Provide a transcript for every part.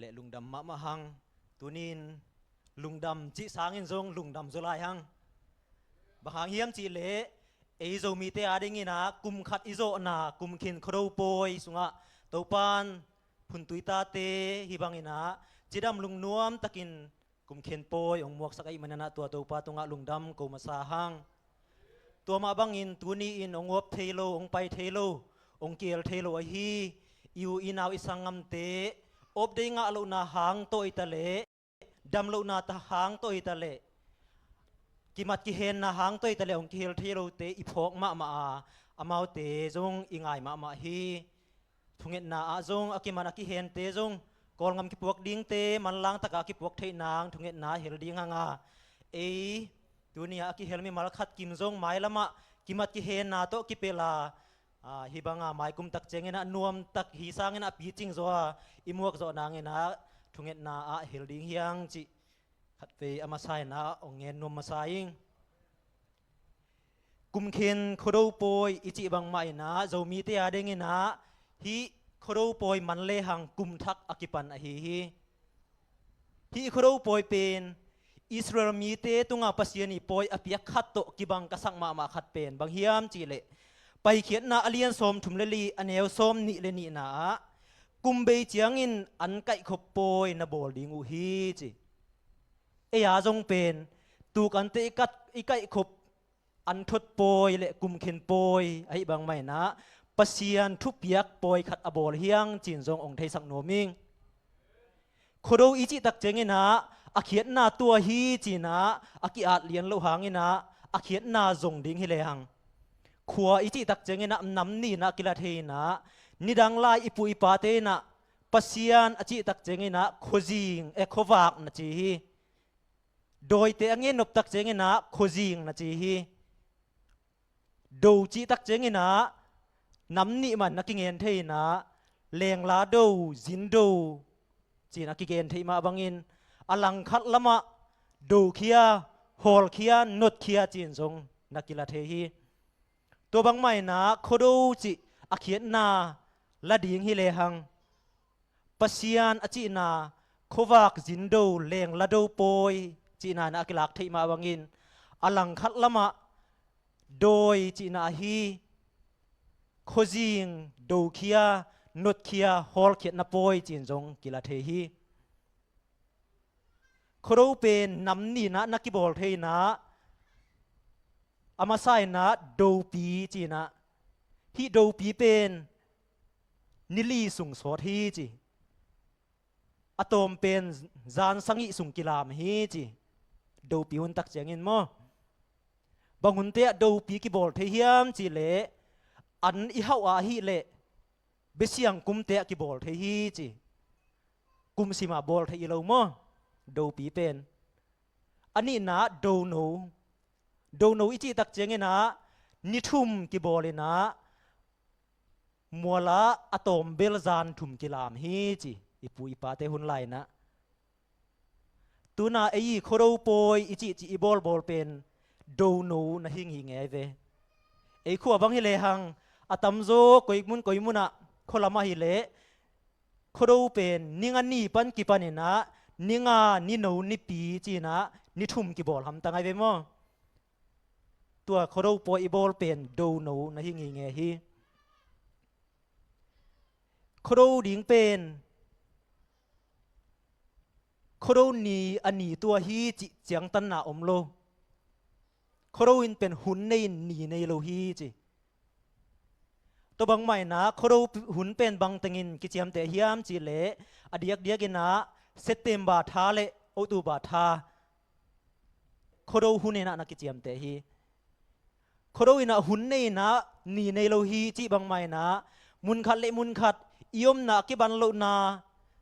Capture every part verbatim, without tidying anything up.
Le lungdam mahmah hang. Tuni-in lungdam cih sangin zong lungdam zaw lai hang. Bang hang hiam cih leh ei Zomite a dingin ah kum khat i zawhna kum khin Khuado pawi sungah Topa'n phuntui tate hih bangin ah cidam lungnuam takin kum khin pawi hong muaksak ahih manin ah tua Topa tungah lungdam ko masa hang. Tua mah bangin tuni-in hong awp thei lo, hong pai thei lo, hong kihel thei lo ahi i u i nau i sanggamte awpdei ngah lohna hang tawh hi ta leh, dam lohna ta hang tawh hi ta leh, kimat kihenna hang tawh hi ta leh hong kihel thei lote i phawk mahmah a, amaute zong i ngai mahmah hi. Thungetna ah zong a kiman a kihente zong Kawlgam kipuak dingte manlang taka kipuak theih nang thungetna hel ding hang a, ei tuni-ah a kihel mimal khat kim zong mailamah kimat kihenna tawh kipel a, a, hih banga maikum tak ciangin ah nuamtak hi sangin ah picing zaw a i muak zawh nangin ah thungetna ah hel ding hi hang cih khatvei a masa in ah hong ngen nuam masa ing. Kum khin Khuado pawi i cih bangmah in ah Zomite a dingin ah hih Khuado pawi man lehang kum thak a kipan ahi hi. Hih Khuado pawi pen Israel mite tungah Pasian i pawi a piak khat tawh kibang ka sak mahmah khat pen bang hiam cih leh, Paikhiatna a lian sawmthum le li, a neu sawmnih le nihna ah, kum bei ciangin an kaihkhop pawi na bawl ding uh hi ci. Ei a zong pen tuk ante i kat, i kaihkhop an thot pawi le kum khin pawi ahih bangmah in ah Pasian thupiak pawi khat a bawl hi hang ci-in zong hong theisak nuam ing. Khuado i cih tak ciangin ah a khiatna tua hi ci-in ah a ki-at lian loh hangin ah a khiatna zong ding hi lehang, khua i cih tak ciangin ah nam nih in ah kila thei in ah, nidang lai i pu i pate in ah Pasian a cih tak ciangin ah khuazing, eh, khuavak na ci hi. Dawite a ngen nop tak ciangin ah khuazing na ci hi. Do cih tak ciangin ah nam nih mah in na kingen thei in ah, lengla do, zin do ci-in a kigen theih mah bangin a langkhat lamah dokhia, hawlkhia, notkhia ci-in zong na kila thei hi. Tua bangmah in ah Khuado cih a khiatna la ding hi lehang, Pasian a cihna khuavak, zin do, lengla do pawi cihna in ah a kilak theih mah bangin a langkhat lamah dawi cihna ahi khuazing, dokhia, notkhia, hawlkhiatna pawi ci-in zong kila thei hi. Khuado pen nam nih in ah na kibawl thei in ah, a masa in ah dopi ci-in ah, hih dopi pen ni li sung sawt hi ci. A tawm pen zan sagih sung kilam hi ci. Dopi hun tak ciangin maw, bang hunte ah dopi kibawl thei hiam cih leh, an i hauh a ahih leh besiang kumte ah kibawl thei hi ci. Kum sima bawl thei hi lo maw, dopi pen. A nihna ah dono. Dono i cih tak ciangin ah ni thum kibawl in ah, mual ah a tawm bel zan thum kilam hi ci, i pu i pate hun lai in ah. Tuna ei i Khuado pawi i cihcih i bawlbawl pen dono na hi ngingei ve. Ei khua bang hi lehang a tamzaw koi mun koi mun ah, khua lam ah hi leh Khuado pen ni nga ni pan kipan in ah, ni nga, ni no, ni pi ci-in ah ni thum kibawl hamtang ai ve maw. Tua Khuado pawi i bawl pen dono na hi ngingei hi. Khuado ding pen Khuado ni a ni tua hi cih ciangtanna om lo. Khuado in pen hun nei in ni nei lo hi ci. Tua bangmah in ah Khuado hun pen bang tengin kiciamteh hiam cih leh, a diakdiak in ah September tha le October tha, Khuado hun in ah na kiciamteh hi. Khuado in ah hun nei in ah ni nei lo hi cih bangmah in ah, mun khat le mun khat i omna a kiban lohna,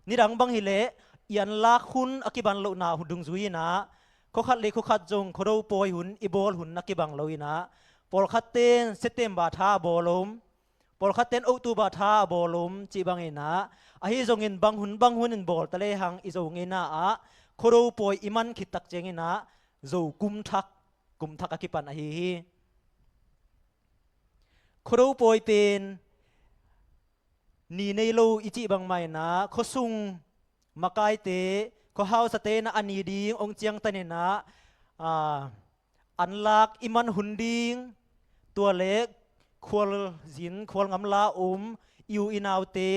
nidang bang hi leh i anlak hun a kiban lohna hun dungzui in ah, khua khat le khua khat zong Khuado pawi hun i bawl hun na kibang lo in ah, pawlkhatte in September tha a bawl om, pawlkhatte in October tha a bawl om cih bang in ah, ahi zongin bang hun bang hun in bawl ta lehang i Zo ngeina ah Khuado pawi i man khit tak ciangin ah Zo kum thak, kum thak a kipan ahi hi. Khuado pawi pen ni nei lo i cih bangmah in ah khuasung makaite, khuahausate in ah a ni ding hong ciangtan in ah, aa, anlak i man hun ding, tua le khualzin khualngam la om i u i naute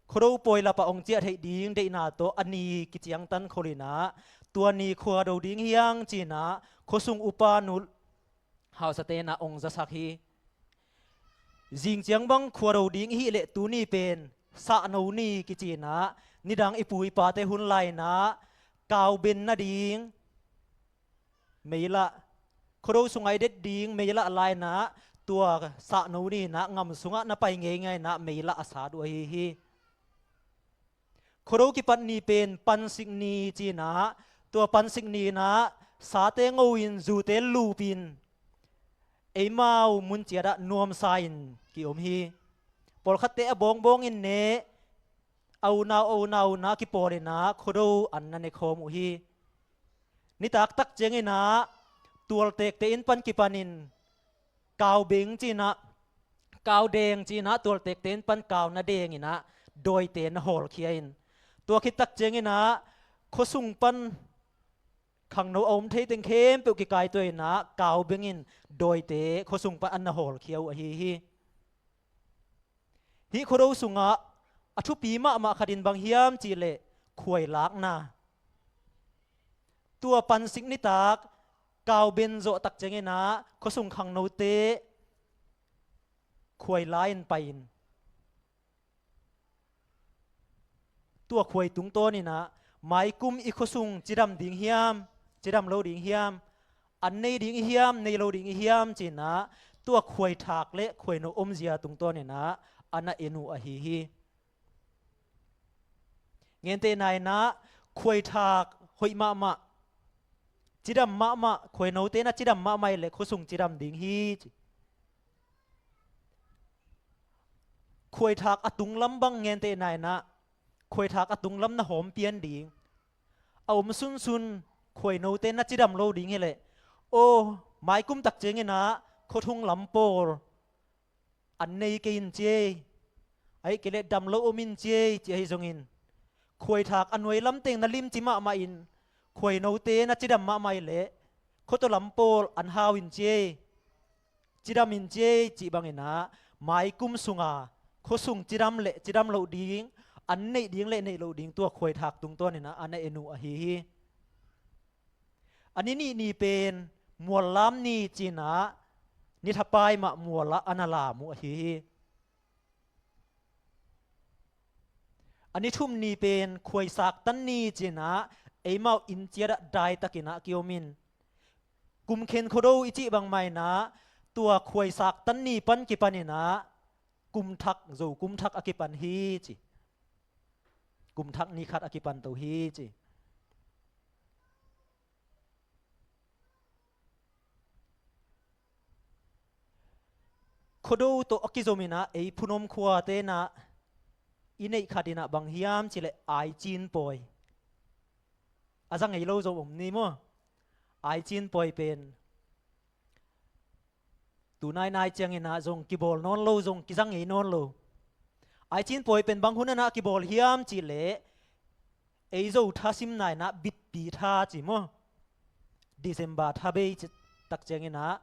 Khuado pawi lapah hong ciah theih ding deihna tawh a ni kiciangtan khol in ah, tua ni khua do ding hi hang ci-in ah khuasung upa nu hausate in ah hong zasak hi. Zing ciang bang khua do ding i hih leh tuni pen sahno ni kici in ah, nidang i pu i pate hun lai-in ah kau ben nading meilah, Khuado sungah i det ding meilah lai-in ah, tua sahno ni-in ah ngam sungah na pai ngeingai in ah meilah a sat uh ahi hi. Khuado kipat ni pen pansik ni ci-in ah, tua pansik ni-in ah sate ngo-in zute lup-in eimau mun ciat ah nuamsa-in ki-om hi. Pawlkhatte a bawngbawng in ne, a unau a unau in ah kipawl in ah Khuado an na ne khawm uh hi. Nitak tak ciangin ah tualtekte inn pan kipanin kau beng ci-in ah, kau deng ci-in ah tualtekte inn pan kau na deng in ah dawite na hawlkhia in, tua khit tak ciangin ah khuasung pan khangno a om thei teng khempeuh kikaitua in ah kau bengin dawite khuasung pan an na hawlkhia uh ahi hi. Hih Khuado sungah a thupi mahmah khat in bang hiam cih leh khuai lakna. Tua pansik nitak kau ben zawh tak ciangin ah khuasung khangnote khuai la-in pai-in, tua khuai tungtawn in ah maikum i khuasung cidam ding hiam, cidam lo ding hiam, an nei ding i hiam, nei lo ding i hiam ci-in ah tua khuaithak le khuaino omzia tungtawn in ah a na en uh ahi hi. Gentehna in ah khuaithak hoih mahmah, cidam mahmah, khuainote na cidam mahmah i leh khuasung cidam ding hi ci. Khuaithak a tunglam bang gentehna in ah khuaithak a tunglam na hawm pian ding. A om sunsun khuainote na cidam lo ding hi leh, aw, maikum tak ciangin ah khuathung lam pawl an nei kei in ci ei, ahih kei leh dam lo om in ci ei, ci ahi zongin khuaithak a nuai lam teng na limci mahmah in khuainote na cidam mahmah i leh khuatawlam pawl an hau in ci ei, cidam in ci ei, cih bangin ah maikum sunga khuasung cidam le cidam loh ding, an neih ding le neih loh ding tua khuaithak tungtawn in ah a na en uh ahi hi. A ni nih ni pen mual lam ni ci-in ah ni thapai mah mual ah a na lam uh ahi hi. A ni thum ni pen khuaisak tan ni ci-in ah eimau inn ciat ah daitakin ah ki-om in, kum khen Khuado i cih bangmah in ah tua khuaisak tan ni pan kipan in ah kum thak, Zo kum thak a kipan hi ci. Kum thak ni khat a kipan to hi ci. Khuado tawh a kizom in ah ei phunom khuate in ah i neih khat in ah bang hiam cih leh aicin pawi. A za ngei lo zong om ni maw? Aicin pawi pen tu nainai ciangin ah zong kibawl nawn lo, zong kiza ngei nawn lo. Aicin pawi pen bang hun in ah kibawl hiam cih leh ei Zo tha simna in ah bitpi tha ci maw? December tha bei ci tak ciangin ah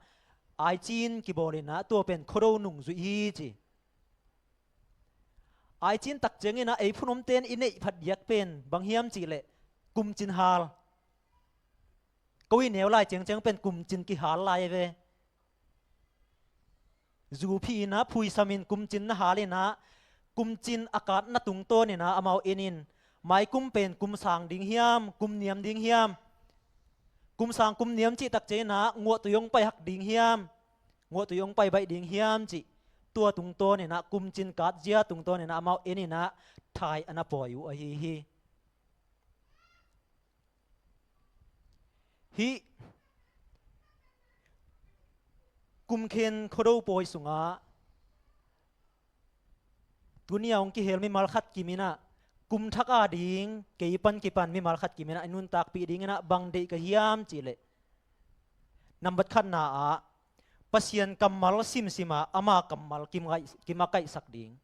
aicin kibawl in ah tua pen Khuado nung zuih hi ci. Aicin tak ciangin ah ei phunomte in i neih phat diak pen bang hiam cih leh kumcin hal. Ko i neu lai ciangciang pen kumcin kihal lai ve. Zu phih in ah phuisam in kumcin na hal in ah kumcin a katna tungtawn in ah amau en in, maikum pen kum sang ding hiam, kum niam ding hiam? Kum sang kum niam cih tak ciangin ah nguahtui hong pai hak ding hiam, nguahtui hong pai baih ding hiam cih tua tungtawn in ah kumcin katzia tungtawn in ah amau en in ah thai a na pawi uh ahi hi. Hih kum khen Khuado pawi sungah tuni a hong kihel mimal khat kim in ah kum thak a ding kei pan kipan mimal khat kim in ah i nuntakpih ding in ah bang deih ka hiam cih leh, nambat khatna ah Pasian kammal simsim a ama kammal kim a kaihsak ding.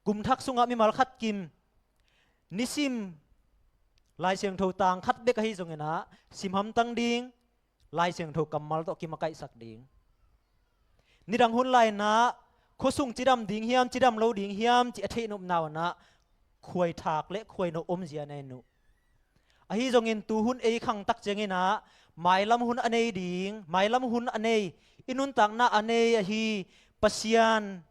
Kum thak sungah mimal khat kim Nisim Lai Siangtho tang khat bek ahi zongin ah, sim hamtang ding, Lai Siangtho kammal tawh kimakaihsak ding. Nidang hun lai-in ah, khuasung cidam ding hiam, cidam lo ding hiam, cih a theih nopna un ah, khuaithak le khuaino omzia nei uh. Ahi zongin tu hun ei khangtak ciangin ah, mailam hun a nei ding, mailam hun a nei, i nuntakna a nei ahi Pasian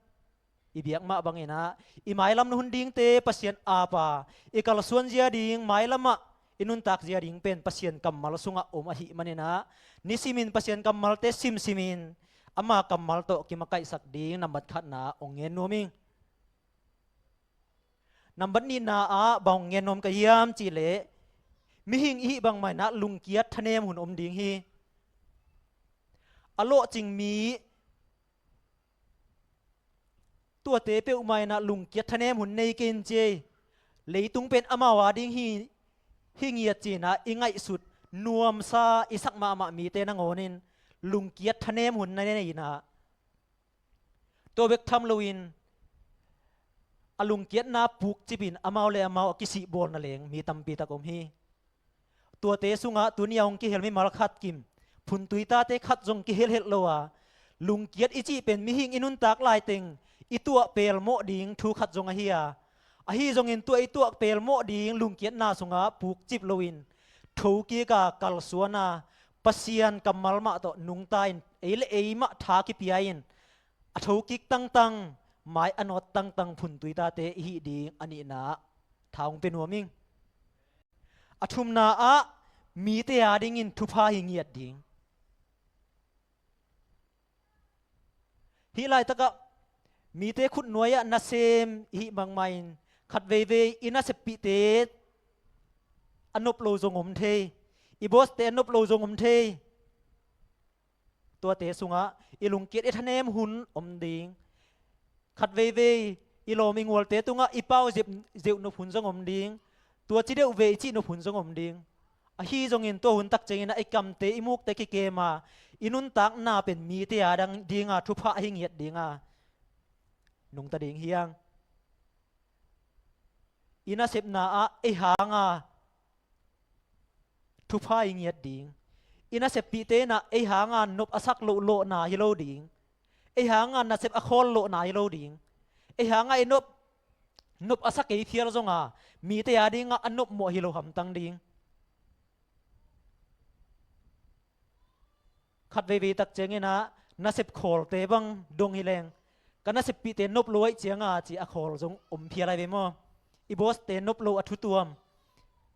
i biak mah bangin ah, i mailam hun dingte Pasian ap a, i kalsuan zia ding, mailam ah i nuntak zia ding pen Pasian kammal sungah om ahih manin ah, nisimin Pasian kammalte simsimin, ama kammal tawh kimakaihsak ding, nambat khatna hong ngen nuam ing. Nambat nihna ah bang hong ngen nuam ka hiam cih leh, mihing i hih bang mah in ah lungkiat thanem hun om ding hi. A lawhcing mi, tuate peuhmah in ah lungkiat thanem hun nei kei in ci ei. Leitung pen amau a ding hi, hi ngiat ci-in ah i ngaihsut nuamsa i sak mahmah mite nangawn in lungkiat thanem hun na nei in ah, tua bek tham loin a lungkiatna pukcipin amau le amau a kisihbawlna leng mi tampi tak om hi. Tuate sungah tuni a hong kihel mimal khat kim, phuntui tate khat zong kihelhelh lo a, lungkiat i cih pen mihing i nuntak laiteng i tuah pelmawh ding thu khat zong ahi a, ahi zongin tua i tuah pelmawh ding lungkiatna sungah pukcip loin, thokik a kalsuan a, Pasian kammal mah tawh nungta in, ei le ei mah tha kipia in, a thokik tangtang, mai a nawt tangtang phuntui tate i hih ding a nihna ah tha hong pia nuam ing. A thumna ah, mite a dingin thupha hi ngiat ding. Hih laitakah mite khutnuai-ah nasem i hih bangmah in, khat veivei i naseppihte a nop lo zong om thei, i bawste a nop lo zong om thei. Tuate sungah i lungkiat i thanem hun om ding. Khat veivei i lawm i ngualte tungah i pau zeuh, zeuh nop hun zong om ding. Tua ci deuh ve i cih nop hun zong om ding. Ahi zongin tua hun tak ciangin ah i kamte i mukte kikem a, i nuntakna pen mite a dang dinga thupha ahi ngiat dinga nungta ding hi hang. I nasepna ah ei hanga thupha i ngiat ding. I naseppihte in ah ei hanga nop a sak loh lawhna hi lo ding. Ei hanga nasep a khawl lawhna hi lo ding. Ei hanga i nop, nop a sak ei phial zonga, mite a dingah a nopmawh hi lo hamtang ding. Khat veivei tak ciangin ah nasep khawlte bang dong hi leng, ka naseppihte nop lo ahih cianga ci a khawl zong om phial ahi ve maw? I bawste nop lo a thutuam,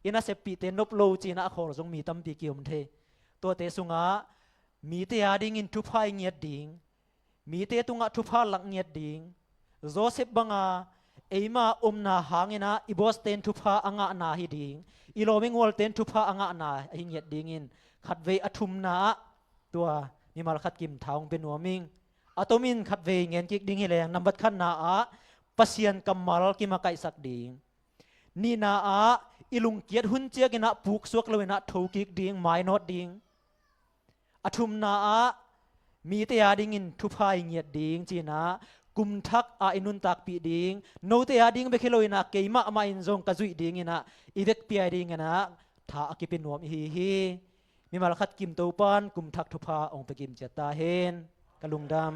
i naseppihte nop lo ci-in ah a khawl zong mi tampi ki-om thei. Tuate sungah mite a dingin thupha i ngiat ding, mite tungah thupha lak ngiat ding. Joseph banga eima omna hangin ah i bawste in thupha a ngahna hi ding, i lawm i ngualte in thupha a ngahna ahi ngiat dingin, khatvei a thumna ah tua mimal khat kim tha hong pia nuam ing. A tomin khatvei ngen kik ding hi leng, nambat khatna ah Pasian kammal kimakaihsak ding. Nihna ah i lungkiat hun ciangin ah puksuak loin ah thokik ding, mainawt ding. A thumna ah mite a dingin thupha i ngiat ding ci-in ah, kum thak ah i nuntakpih ding, note a ding bek hi loin ah keimah mah in zong ka zuih dingin ah i vekpi-a dingin ah tha a kipia nuam i hi hi. Mimal khat kim Topan kum thak thupha hong pia kim ciat ta hen. Ka lungdam.